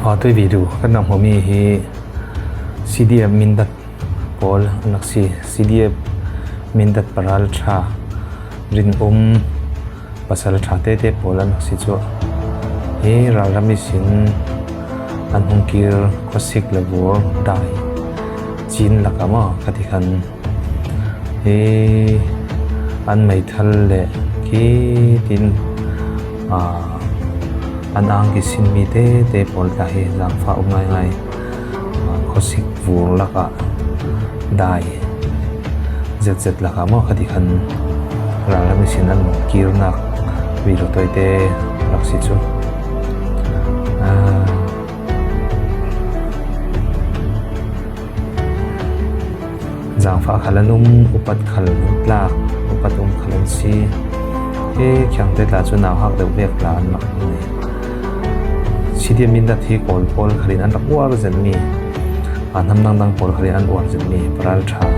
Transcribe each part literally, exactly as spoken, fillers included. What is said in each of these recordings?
A, tui video kan rak hmuhmi hi C D F Mindat pawl an rak si. C D F Mindat paralṭha rinum pasalṭha tete pawl an rak si cu. Hi ralram ihsin an hung kir khuasik le vur dai cin lakah maw ka ti khan, hi an meithal le khi tin, aa, an ang kisinmi tete pawl tla hi zaangfah um ngaingai, aa, khuasik vur lakah dai zetzet lakah maw ka ti khan ralram ihsin an kirnak video tawite rak si cu. Aa, Zaangfah khal an um, upat khal an tlak, upat um khal an si. Hi khiangte tla cu nauhak deuh vek tla an rak um. C D F Mindat hi Kawl pawl khalin an rak uar zetmi, a, hnam dangdang pawl khalin an uar zetmi paralṭha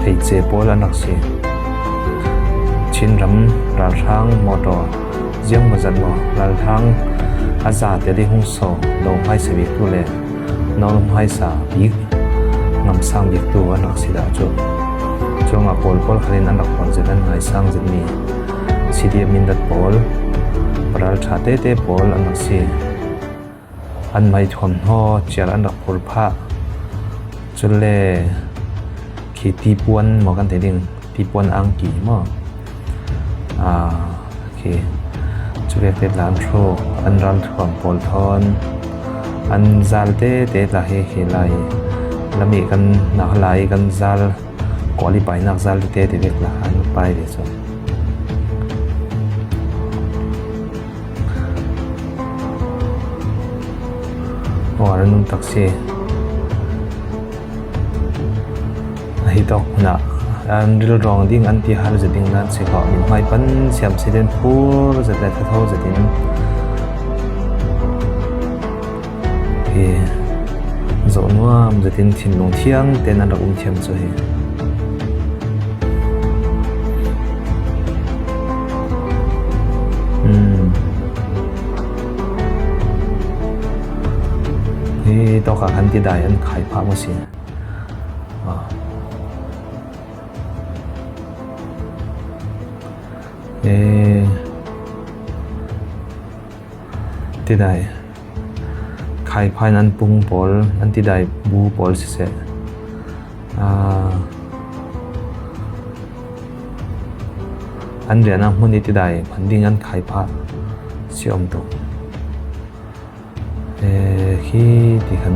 theice pawl an rak si. Chinram ralhrang mawṭaw ziang maw zat maw, ralhrang a za tel i hung so lo hmaisa biktu le nawlhmaisa bik ngamsang biktu an rak si dah cu. Cuangah Kawl pawl khalin an rak phuan zet, an ngaisang zetmi C D F Mindat pawl paralṭha tete pawl an rak si. An mai thuam hnaw ciar an rak phur phah. Cule khi tipuan maw kan ti ding, tipuan angki maw? Aa, khi cuvek te tla an hruk, an ralthuam pawl thawn an zal tete tla hi khi lai lam i kan nak lai kan zal, Kawl i painak zal tete vek tla an pai ve cu. Aw, a rinum tak si. Ahi tawk hna an rilrawng ding an ti har zet ding nan si kho. Min hmai pan siam si den phur zet le thatho zet in hi zoh nuam zet in thinlung thiang ten an rak um thiam cu hi. Hmm. Hi tawkah khan tidai an khai phah maw si? Ah. Eh. Tidai khai phain an pung pawl, an tidai bu pawl siseh, aa, an rian a hmun i tidai phan ding an khai phah si om tuk. Eh, khi ti khan